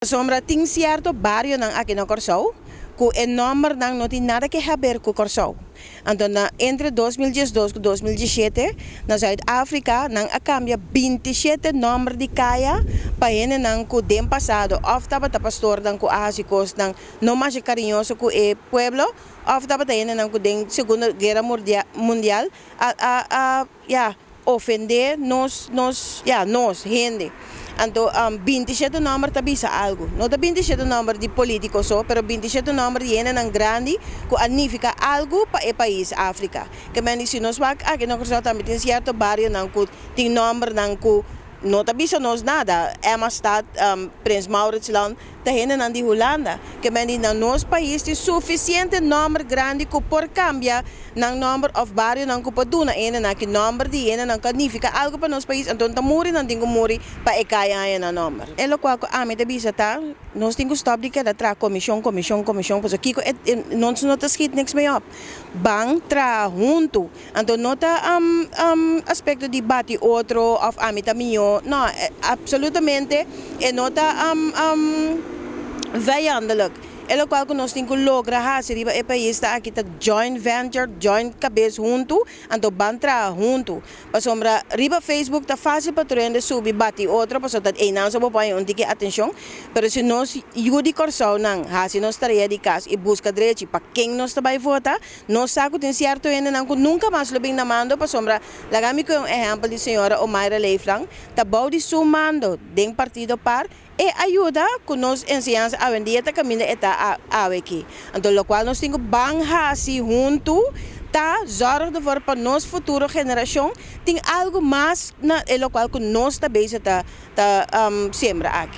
Pasobra tin sierto barionan aki na Kòrsou ku e nòmbernan no tin nada ke haber ku Kòrsou. Anto na entre 2012 ku 2017 na Zuid Afrika nan a kambia 27 nòmber di kaya pa hendenan ku den pasado òf tabata pastornan ku a hasi kosnan no masha kariñoso ku e pueblo òf tabata hendenan ku den Segundo Guera Mundial a a a ya ofendé nos nos ya nos hende. Anto 27 nòmber ta bisa algu. No ta 27 nòmber di polítiko so, pero 27 nòmber di hendenan grandi ku a nifiká algu pa e pais Afrika. Ke men di si nos wak aki na Kòrsou tambe tin sierto barionan ku tin nòmbernan ku no ta bisa nos nada. Emmastad, Prins Mauritsland, ta hendenan di Hulanda. Ke men di na nos pais tin sufisiente nòmber grandi ku por kambia nan nòmber òf barionan ku por duna hendenan ki nòmber di hendenan ku a nifiká algu pa nos pais. Anto ta muri nan tin ku muri pa e kaya haña nan nòmber. E lokual ku ami ta bisa ta, nos tin ku stòp di keda traha komishon, komishon, komishon, pasobra kiko e nos no ta schiet niks mee op. Ban traha huntu. Anto no ta aspekto di bati otro òf ami ta mihó. No, apsolutamente e no ta vijandelijk. E lokual ku nos tin ku logra hasi riba e pais ta aki ta joint venture, joint kabes huntu, anto ban traha huntu. Pasobra riba Facebook ta fásil pa tur hende subi bati otro, pasobra ta einan so bo por haña un tiki atenshon. Pero si nos yu di Kòrsounan hasi nos tarea di kas i buska drechi pa ken nos ta bai vota, nos sa ku tin sierto hendenan ku nunka mas lo bin na mando, pasobra laga mi kohe un ehèmpel di señora Omayra Leeflang, ta bou di su mando den partido par e a yuda ku nos enseñansa awendia ta kaminda e ta awe aki. Anto lokual nos tin ku ban hasi huntu ta zòrg ervoor pa nos futuro generashon tin algu mas na e lokual ku nos ta bezig ta ta sembra aki.